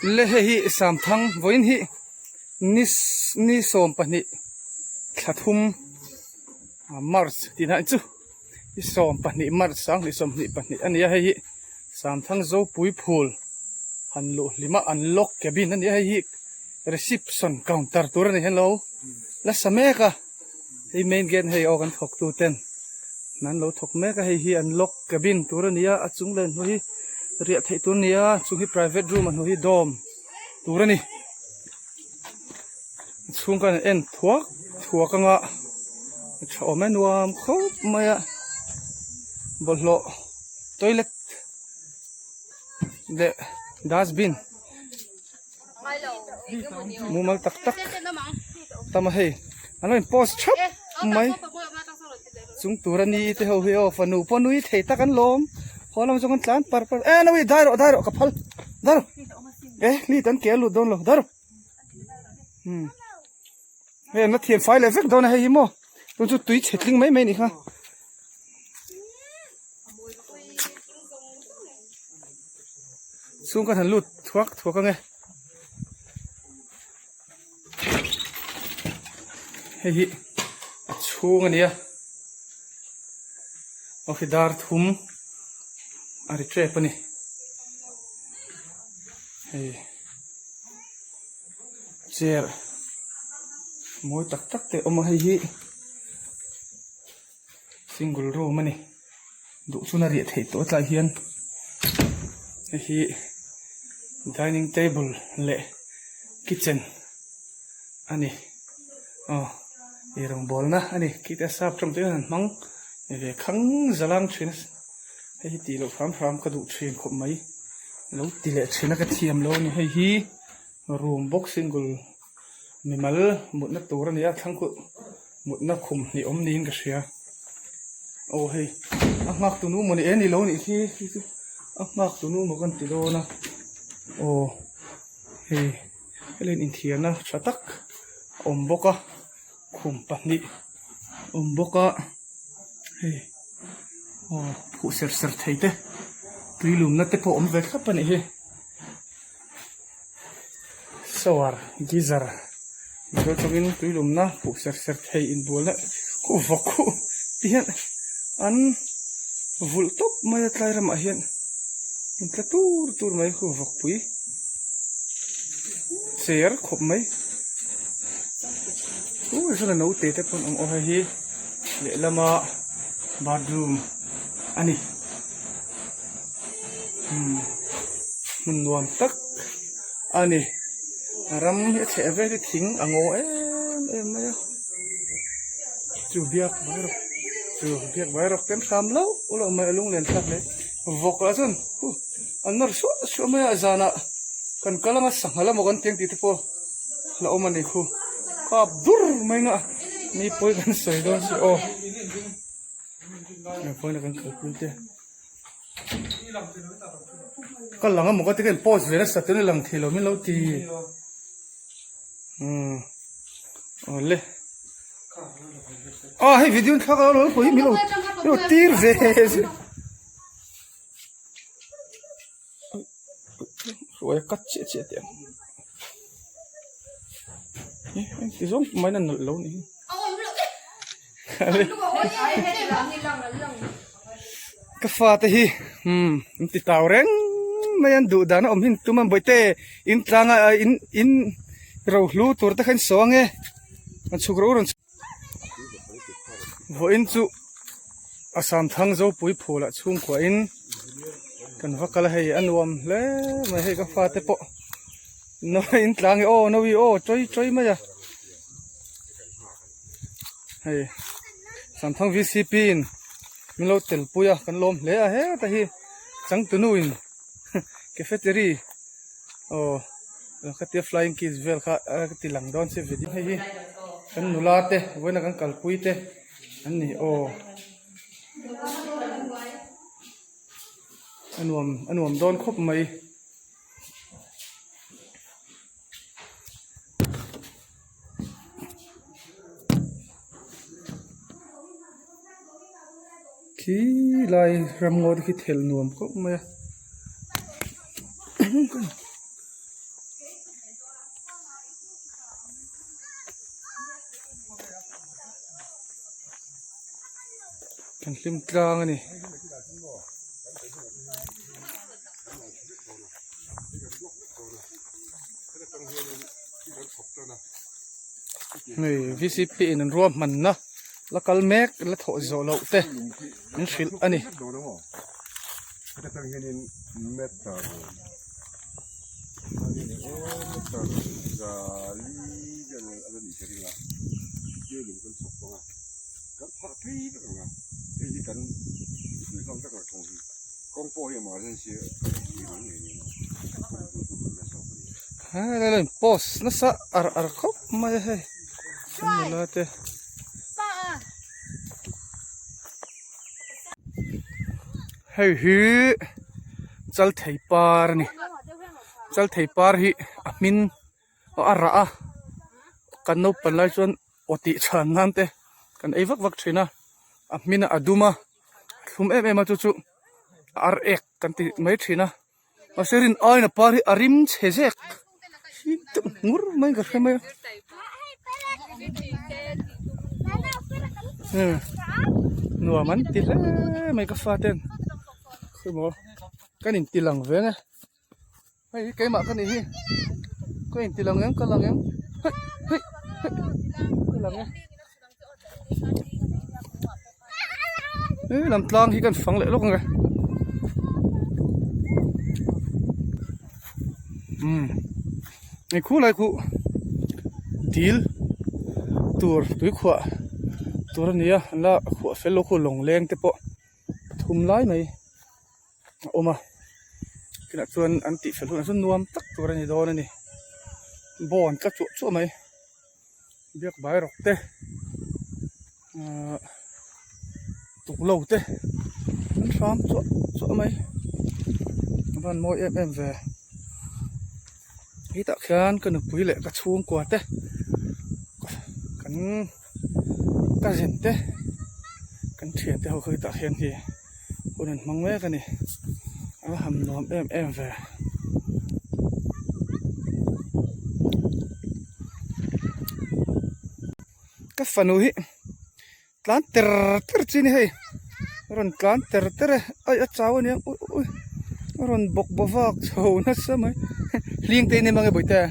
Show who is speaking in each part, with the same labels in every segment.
Speaker 1: Le hei hi Samthang vawiin hi ni ni 12 thla thum March tih na chu ni 12 March 2022 a ni a hei hi Samthang Zopui phul han luh hlim a an lock cabin a ni a hei hi reception counter tur a ni hello la sa mek a hei main gate hei aw kan thawk tu ten an lo thawk mek a hei hi an lock cabin tur a ni a a chung leh hnuai hi riah theih tur a ni a chung hi private room a hnuai hi dawm tur a ni a chhung khan an en thuak thuak anga a tha awm e nuam khawp mai a bawlhhlawh toilet leh dustbin mumal tak tak tam a hei an lo in post thap mai chung tur a ni te ho hi aw fanu pawh nui thei tak an lawm haw lam zawng an tlan par par e nawi dai rawh dai rawh ka phal dai rawh e lit an ke a lut dawn lo dai rawh umm hei an la thiam fai leh vek dawn a hei hi maw tun chu tui chhe tling mai mai a nih kha. Chhung khan han lut thuak thuak ang e. Hei hi a chhung a nia. Aw khi dar thum a ri tep a ni. Hei chair mawi tak tak te a awm a hei hi single room a ni. Duh chuan a riah theih tawh a tlaiah hian hei hi dining table leh kitchen a ni aw ei rawngbawlna a ni khite sap tawng te hian an hmang ve khang zalang thin a hei hi tih loh hram hram ka duh thin khawp mai lo ti leh thin a ka thiam lo a ni hei hi room bawk single mimal mutna tur a ni a thlang kut mutna khum hnih awm niin ka hria. Aw hei a nghak tu nu mawni e ni lo nih khi khi chu a nghak tu nu maw kan ti dawn a aw hei helai in inthiarna tha tak a awm bawk a khum pahnih a awm bawk a hei aw phuh ser ser thei te tui lumna te pawh a awm ve thlap a nih hi. Shower geyser mizo tawngin tui lumna huh ser ser thei inbualna khuh vawk khuh ti hian an vulh tawp mai a tlai ramah hian an tla tur tur mai khuh vawk pui cher khawp mai uh sawn a naute te pawh an awm aw hei hi lehlama bathroom a ni. Hmun nuam tak a ni a ram hi a chheh vel hi thing a ngaw em em mai a chu biak mai rawh chu biak mai rawh ken hram loh loh mai a lunglen thlak hle vawk lah chuan huh an nawr suah suah mai a zanah kan kal anga sangha lamah kan teng tih te pawh la awm a ni khu kap dur mai nga mi pawi kan sawi dawn si aw pawina kan kalpui te. Ka lang a maw ka ti ka in post ve nasa tun i lang thei lo min lo ti umm awle ah hei video in thlak lo lo hi min lo min lo tir ve hruai a cut chiah chiah teh ang ti zawng mai na nalh lo ni hi. Ka fate hi umm an ti tau reng mai an duh dan a awm hi an tum a bawihte in tlang a in in rohlu tur te kha in saw ange an chhuk ro rawn vawiin chu a samthang zopui phul ah chhungkua in kan va kal a hei a nuam hle mai hei ka fate pawh nawi in tlang e aw nawi aw chawi chawi mai a. Hei Samthang VCP in min lo tel pui a kan lawm hle a heta hi changtunu in cafeteria aw khatia flying kiss vel kha a ti lang dawn che video hei hi kan nula te vawiina kan kalpui te an ni aw a nuam a nuam dawn khawp mai. Khi lai ramngaw te khi thelh nuam khawp mai a. Kan hlim tlang a ni. Hei VCP in an ruahmanna la kal mek la thawh zawh loh te an hrilh a ni. Hei post nasa ar ar khawp mai a hei nula te. Hei hi chalthei par a ni chalthei par hi a hmin a rah a kan naupang lai chuan aw tih chhan nan te kan ei vak vak thin a a hmin a dum a thlum em em a chu chu a ar ek kan ti mai thin a mahse rin aiin a par hi a rim chhe zek hlim deuh ngur mai ka hre mai a nuam an ti hle mai ka faten sawimaw kan inti lang ve ang e hei hi keimah ka nih hi ka inti lang em ka lang em hei hei hei ka lang e He lam tlang hi kan fang leh lawk ang e umm hei khu lai khu dil tur tui khuah tur a ni a an la khuah fel lo khu lawng leng te pawh pathum lai mai a awm a tunah chuan an tih fel hunah chuan nuam tak tur a ni dawn a ni bawn tla chuah chuah mai. Biak bai rawk te ahh tuklo te an hram chuah chuah mai a van mawi em em ve hetah khian ka nupui leh ka chhungkua te kan cousin te kan thiante ho kha hetah hian hi hun an hmang mek a ni a va han nuam em em ve. Ka fanu hi tlan ter ter chi a ni hei a rawn tlan ter ter e ai a chau a nia ui ui a rawn bawk baw vak chho nasa mai hling te in em ang e bawihte.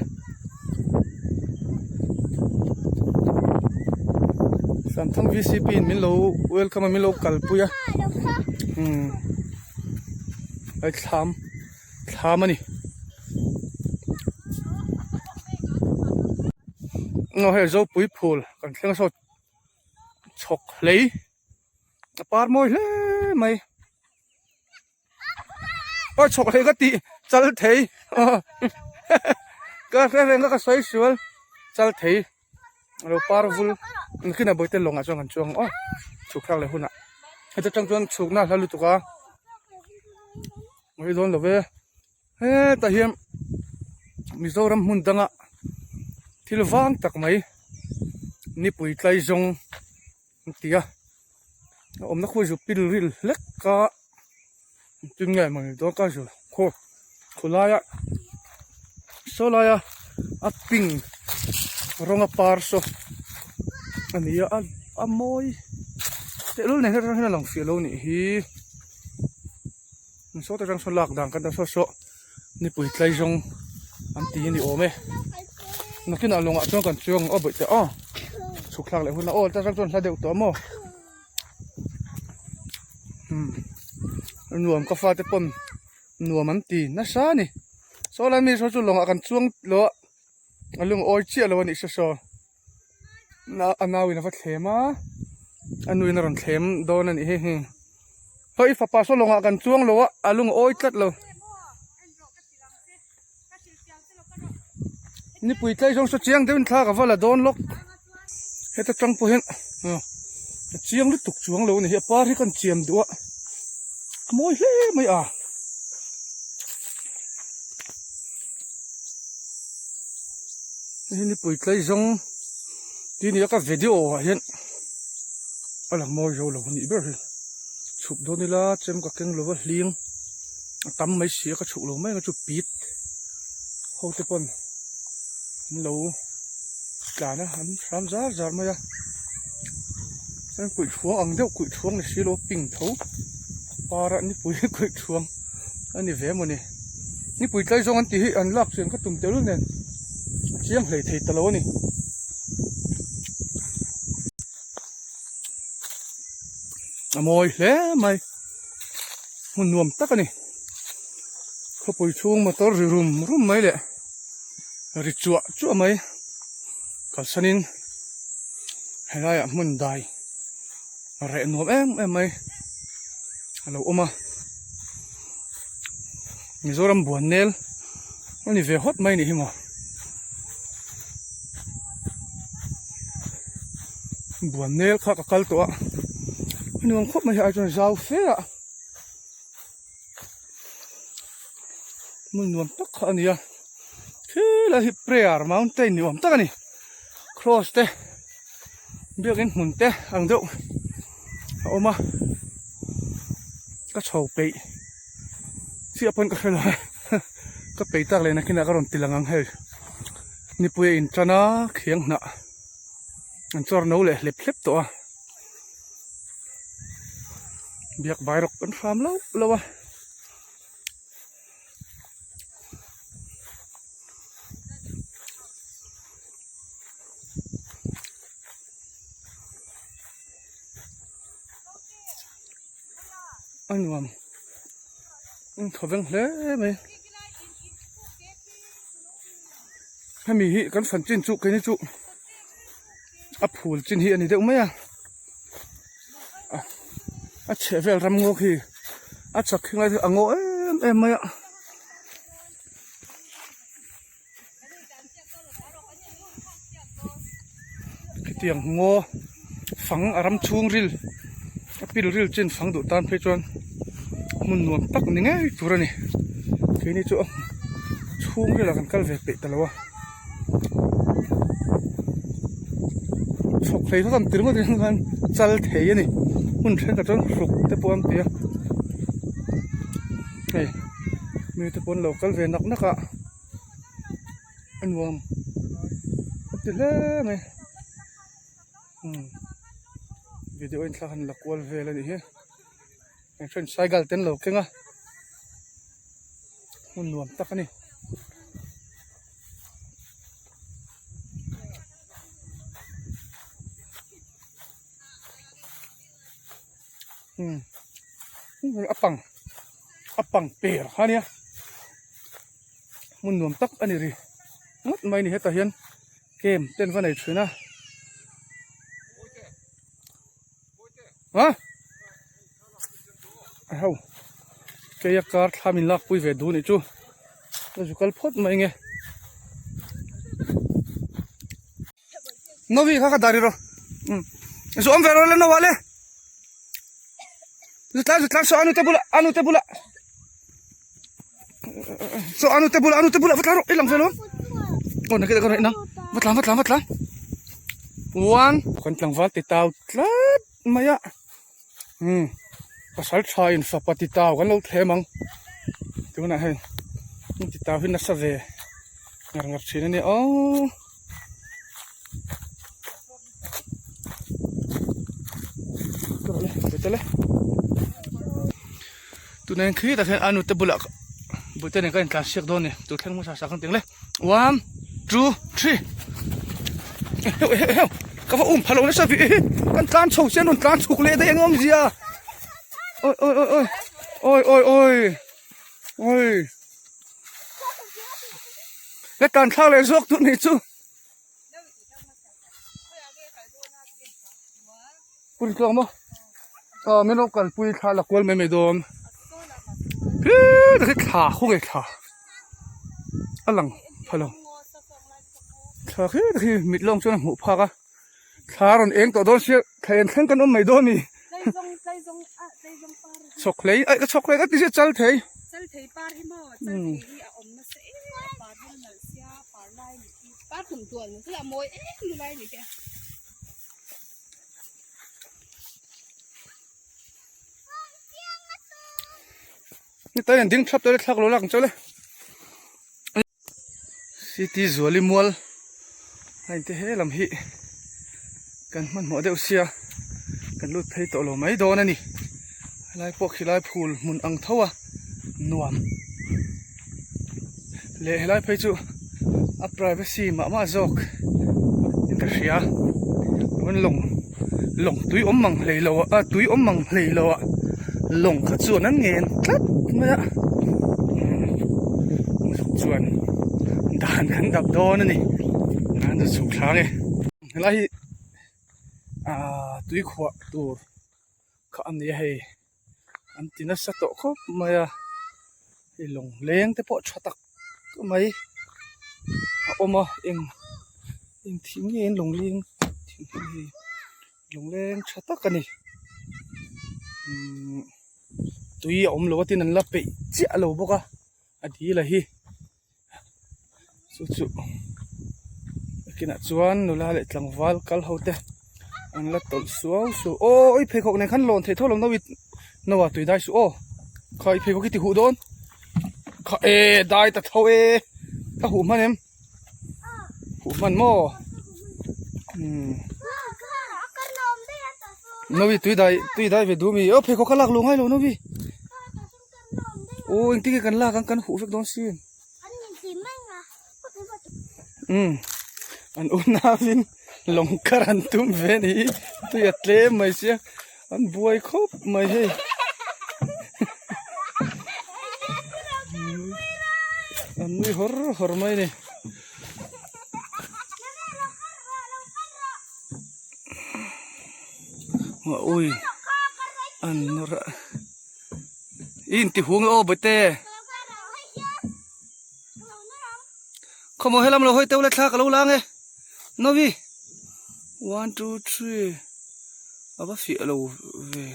Speaker 1: Samthang V_C_P in min lo welcome a min lo kalpui a umm hei thlam thlam a ni aw hei zopui phul kan thleng a saw chhawk hlei a par mawi hle mai. Aw chhawk hlei ka tih chal thei ka hre reng a ka sawi sual chal thei alo par vul nakinah bawihte lawngah chuan kan chuang aw chhuk thlak leh hunah heta tang chuan chhukna a hla lutuk a ngaih dawn lo ve hetah hian Mizoram hmun danga thil vang tak mai nipui tlai zawng an ti a a awmna khu zu pil ril hlek a tin nge mawni dawn ka zu khaw khawlaia saw laia a pink rawng a par saw a ni a a mawi tehlul nen hian a lang fiah lo a nih hi saw te atang sawn lak dan kan saw saw nipui tlai zawng an ti a ni awm e nakinah lawngah chuan kan chuang ang aw bawihte aw chhuk thlak leh hunah aw ta tang chuan hla deuh tawh maw umm nuam ka fate pawn nuam an ti nasa a ni saw lai mi saw chu lawngah kan chuang lo a a lungawi chiah lo a nih saw saw a nauin a va thlem a a nuin a rawn thlem dawn a nih hi hei hei fapa saw lawngah kan chuang lo a a lungawi tlat lo nipui tlai zawng saw chiang deuhin thla ka va la dawn lawk heta tang pawh hian a chiang lutuk chuang lo a ni hi a par hi kan chiam duh a a mawi hle mai a. Hei nipui tlai zawng tih nia ka video ah hian a lang mawi zo lo a nih ber hi chhuk dawn ila chem ka keng lova hling a tam mai si a ka chhuk lo mai ang chu pit ho te pawn an lo tlan a an hram zar zar mai a. Chuan kulh thuang ang deuh kulh thuang ni silo ping tho par a nipui kulh thuang a ni ve mawni nipui tlai zawng an tih hi an lak chian kha tum tel nen a chiang hlei thei ta lo a ni. A mawi hle mai hmun nuam tak a ni khawpui chhung motor ri rum rum mai leh ri chuah chuah mai kalsanin helaiah hmun dai reh nuam em em mai a lo awm a Mizoram buan nel a ni ve hawt mai a nih hi maw buan nel kha ka kal tawh a a nuam khawp mai hi ai chuan zau fe a hmun nuam tak kha a ni a khilai hi prayer mountain ni awm tak a ni cross te biakin hmun te ang deuh a awm a ka chho peih chiah pawn ka hre lo a ka peih tak leh nakinah ka rawn ti lang ang hei nipui a intan a khiang hnah an chawr no leh hlep hlep tawh a biak vai rawk kan hram loh loh a. A nuam in thaw veng hle mai hemi hi kan fan chin chu keini chu a phul chin hi a ni deuh mai a a chheh vel ram ngawk hi a chak hi ngai a ngaw em em mai a. Khitiang ngaw fang a ram chhung ril a pil ril chin fang duh tan phei chuan hmun nuam tak ni ngei tur a ni keini chu a chhung rilah kan kal ve peih ta lo a chhawk hlei hlawk ang ti ringawt in khan chal thei a ni hmun thenkhat chuan hruk te pawh an ti a hei mite pawh an lo kal ve nak nak a. A nuam a ti hle mai umm video en thla han la kual vel a nih hi eng then cycle te an lo keng a hmun nuam tak a ni. Umm a pang a pang per kha ania. Hmun nuam tak a ni ri ngawt mai a ni hetah hian camp te an va nei thin a ah a ho keia kar thla min lak pui ve duh nih chu ka zu kal phawt mai nge Novi kha ka dah ri rawh umm zu awm ve rawh le no ah le zu tlan zu tlan saw anu te bulah anu te bulah saw anu te bulah anu te bulah va tlan rawh i lang ve lo aw nakih ka rawn en ang va tlan va tlan va tlan one kan tlangval ti tau tlat mai a umm pasal tha in fapa ti tau kan lo thlem ang tunah hei ti tau hi nasa ve ngar ngar thin a nia aww. Tunah hian khi tak hian a nute bulah bul te nen kan intlan siak dawn a ni tur thleng hmasa sak ang tih ang le one two three heuh heuh heuh ka va um phalo nasa vi kan tlan chho chian rawn tlan chhuk leh daih ang awmzia awi awi awi awi awi awi awi. Ka tan thlak leh zawk tur nih chu. Pui tluang maw? Aw min lo kalpui thla la kual mai mai dawn. Khi thla khaw nge thla a lang pha lo. Thla khi khi mit lawng chuan a hmuh phak a. Thla rawn eng tawh dawn sia thla en thleng kan awm mai dawn a ni. Chhawk hlei ai ka chhawk hlei ka ti sia chal thei.
Speaker 2: Chal thei par hi maw chal thei hi a awm nasa em a par hi a nalh sia par lai ni hi par kum tual ni a mawi em ni lai ni te.
Speaker 1: Ni tai an ding thlap tawh le thlak lo lak ang chauh le. City Zuali mual a inte he lam hi kan hmanhmawh deuh sia. Kan lut phei tawh lo mai dawn a ni. Helai pawh khilai phul hmun ang tho a nuam leh helai phei chu a privacy mah mah zawk in ka hria chuan lawng lawng tui awm mang hlei lo ah tui awm mang hlei lo ah lawng kha chuan an ngen tlat mai a umm chuan dan kan dap dawn a ni an chu chhuk thla ang e helai hi ahh tui khuah tur. kha a ni a hei an ti nasa tawh khawp mai a hei lawng leng te pawh tha tak mai a awm a eng eng thing nge an lawng leng thing hi hei lawng leng tha tak a ni umm tui a awm lo a tin an la peih chiah lo bawk a a dil a hi. Chu chu nakinah chuan nula leh tlangval kal ho te an la tawlh suau suau aw i pheikhawk nen khan lawn theih tho lo no i no a tui dai suh aw kha i pheikhawk hi ti huh dawn kha e dai ta tho e ka huh hman em huh hman maw umm no i tui dai tui dai ve duh mi aw pheikhawk kha lak luh ngai lo no i. Aw engtin nge kan lak ang kan huh vek dawn sin. Umm an unauin lawng kar an tum ve a ni hi tui a tlem mai sia an buai khawp mai hei. An nui hawr hawr mai a ni. Ui an nawrh a. I inti hung aw bawihte. Khawmaw helam lo hawi teuh le thla ka lo la ange. Novi. One two three. A va fiah lo ve.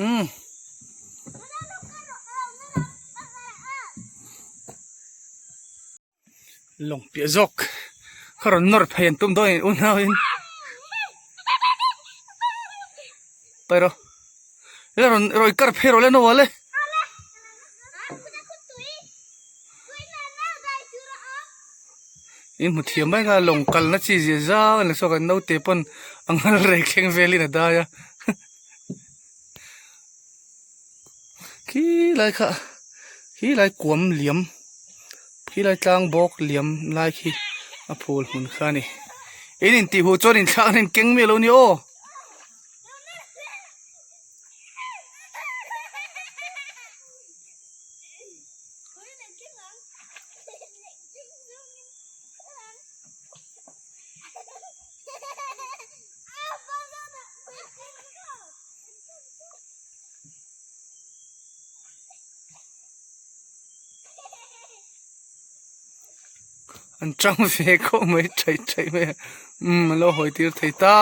Speaker 1: Umm. Lawng piah zawk kha rawn nawr phei an tum dawn a ni unau in pai rawh ila rawn rawi kar phei rawh le nawa le in hmu thiam mai kha lawng kalna chi zia zau a ni saw kan naute pawn a ngal rei thleng velin a dai a Khi lai kha khi lai kuam liam khi lai tlang bawk liam lai khi a phul hmun kha a ni in intih huh chuan inthlak an inkeng miah lo a ni aw. An tang ve khawp mai thaih thaih mai a umm an lo hawi tir thei ta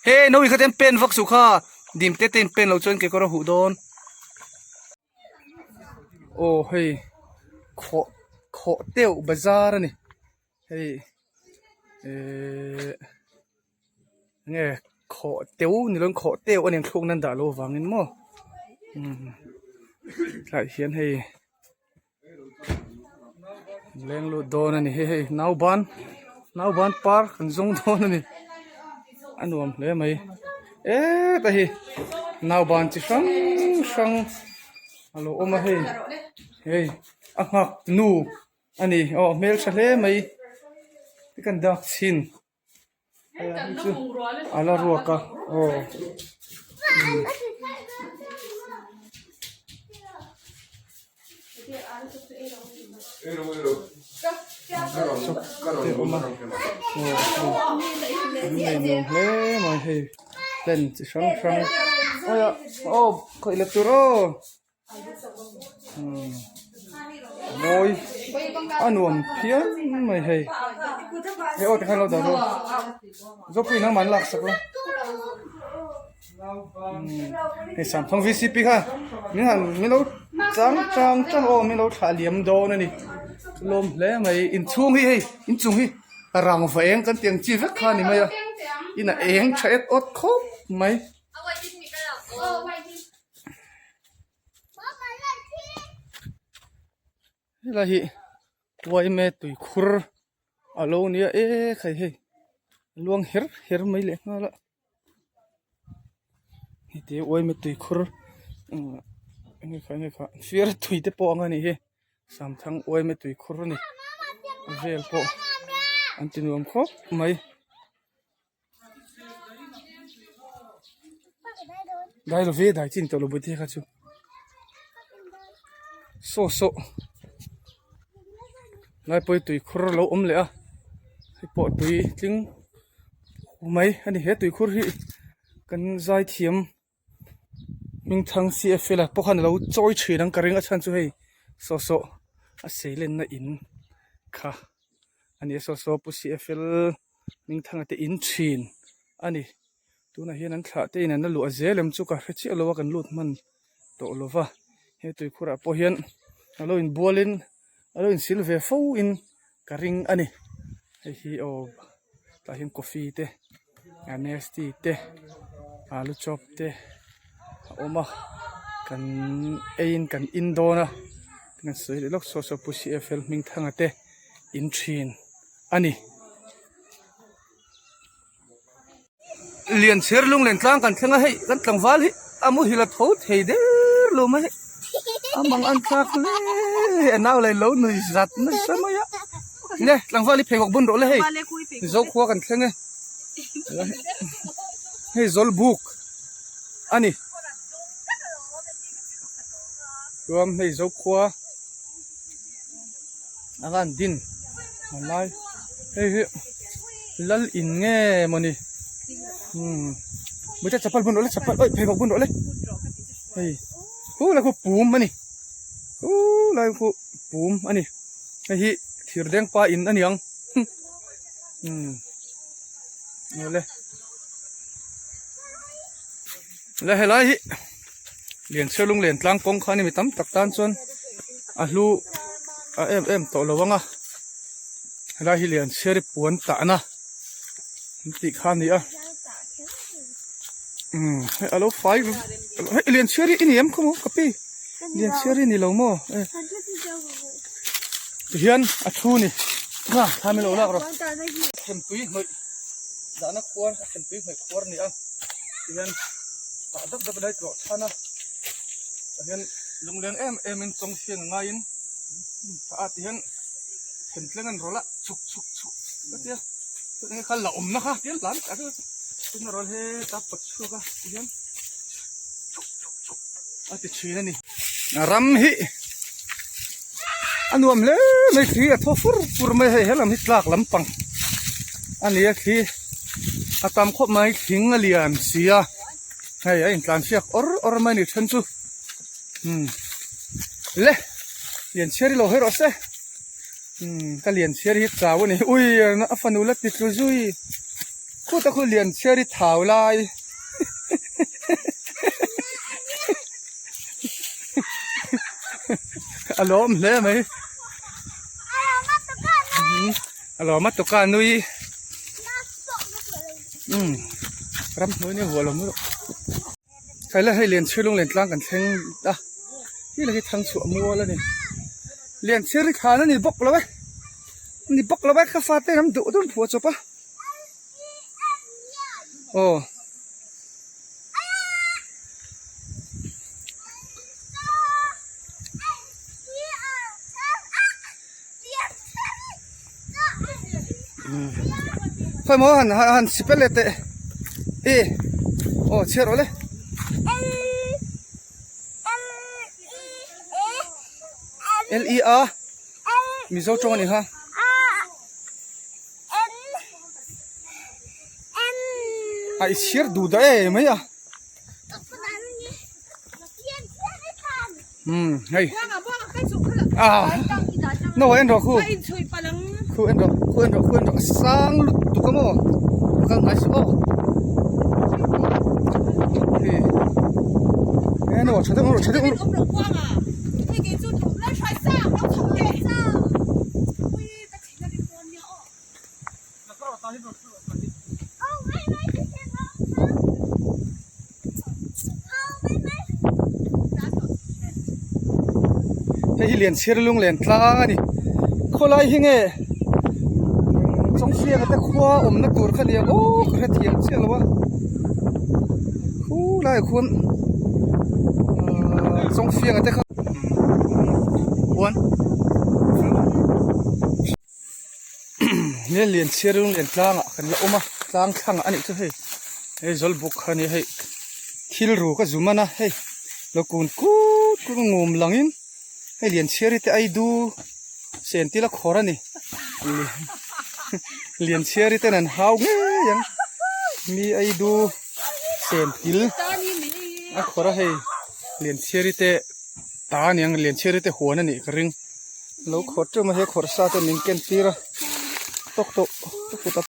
Speaker 1: he nawi kha te an pen vak suh kha dim te te in pen loh chuan kekawr a huh dawn aw hei khawh khawh teuh bazar a ni hei ehh. Nge khawh teu ni lovin khawh teu a ni ang thluk nan dah loh avangin maw umm tlaiah hian hei leng lut dawn a ni hei hei nauban nauban par kan zawng dawn a ni a nuam hle mai hetah hi nauban chi hrang hrang a lo awm a hei hei a nghak nu a ni aw hmeltha hle mai ti kan dak chhin. A la ruak a aw te awm a aw an nei nuam hle mai hei pen chi hrang hrang aw khawih la tur aw. Mawi a nuam phian mai hei hei aw tikhan lo dah rawh zawpui nangmah an lak sak la hei samthawng vcp kha min han min lo chang chang chang aw min lo thlah liam dawn a ni lawm hle mai inchhung hi hei inchung hi rangva eng kan tih ang chi vek kha a ni mai a in a eng tha et awt khawp mai. Helai hi uaime tuikhur a lo nia e khai hei a luang her her mai leh nghal a. Heti uaima tuikhur enge kha enge kha fiara tui te pawh ang a nih hi Samthang uaima tuikhur a ni a vel pawh an ti nuam khawp mai. Dai lo ve dai chin tawh lo bawihte kha chu saw saw lai pawh hi tuikhur a lo awm leh a hei pawh tui tling mai a ni he tuikhur hi kan zai thiam hmingthang CFL ah pawh khan a lo chawi thin ang ka ring a chhan chu hei saw saw a sei lenna in kha a ni a saw saw pu CFL hmingthanga te in thin a ni tunah hian an thlah te in an la luah zel em chu ka hre chiah lo a kan lut hman tawh lo va he tuikhur ah pawh hian a lo inbual in a lo insil ve fo in ka ring a ni hei hi aw tah hian coffee te nestea te alu chop te a awm a kan ei in kan in dawn a kan sawi leh lawk saw saw pu CFL Hmingthanga te in thin a ni. Lian chher lunglen tlang kan thleng a hei kan tlangval hi a muhil a tho thei der lo mai a mang an tlak hle a nau leh lo nui zat nasa mai a le tlangval hi pheikhawk bun rawh le hei zokhua kan thleng e hei zawlbuk a ni chuan hei zokhua a van din hmanlai hei hi lal in nge mawni umm mawta chapal bun rawh le chapal awi pheikhawk bun rawh le hei khu lai khu pum a ni khu lai khu pum a ni hei hi thir deng pa in a ni ang umm awle le helai hi Lianchhiar lunglen tlang kawng kha a ni mi tam tak tan chuan a hlu a em em tawh lo ang a helai hi Lianchhiar hi puan tahna an tih kha a ni a umm hei a lo fai hei Lianchhiar hi i ni em khaw maw ka pi Lianchhiar hi ni lo maw e tihian a thu ni a thla min lo lak rawh thentui hnawih dahna khuar a thentui hnawih khuar a ni a tihian tah dap dap lai tlawh chhan a tah hian lungleng em em in chawng siang a ngaiin tah ah tihian thentleng an rawlh a chhuk chhuk chhuk ka tia chuan enge kha la awmna kha tihian tlan ta chu chuan a rawl heta pawt chhuak a tihian chhuk chhuk chhuk a ti thin a ni ram hi a nuam hle mai thli a thaw fur fur mai hei helam hi tlak lampang a ni a thli a tam khawp mai thing a lian si a hei a intlan hriak awr awr mai a ni then chu umm le lian chhiar hi lo hawi rawh se umm ka lian chhiar hi chau a ni ui a fanu la ti tlu zui khuta khu lian chhiar hi thau lai a lawm hle mai a lawm a tuka nui umm ramhnuai nia huah lo mai rawh khaile hei lianchhir lunglen tlang kan thleng a hi la hi thangchhuah mual a ni lianchhir hi thlan a ni bawk lo e ni bawk lo e ka fate an duh dun phuah chawp a aw. Khawi maw han han sipel leh teh e aw chhiar rawh le. L E A Mizo tawng a ni kha. A i chhiar duh dah e mai a. Umm hei ah no en rawh khu khu en rawh khu en rawh khu en rawh a sang lutuk a maw kal ngai suh aw hei e no tha deuh tha deuh Hei hi Lianchhir lunglen tlang a ni khawlai hi nge Chawngfianga te khua awmna tur kha nia aw ka hrethiam chiah lo a. Khu laiah khuan ahh chawngfianga te kha huan nge lian chhiar in lian tlangah kan la awm a tlang thlangah a nih chu hei hei zawlbuk kha a ni hei thil ru ka zu man a hei lo kun kut kut ngum langin hei lian chhiar hi te ai du sen tila khawr a ni lian chhiar hi ten an hau ngei ang mi ai du sen til a khawr a hei lian chhiar hi te ta a niang lian chhiar hi te huan a nih ka ring lo khawr teuh mai he khawrh sa te min ken tir a tawk tawh ka kut a.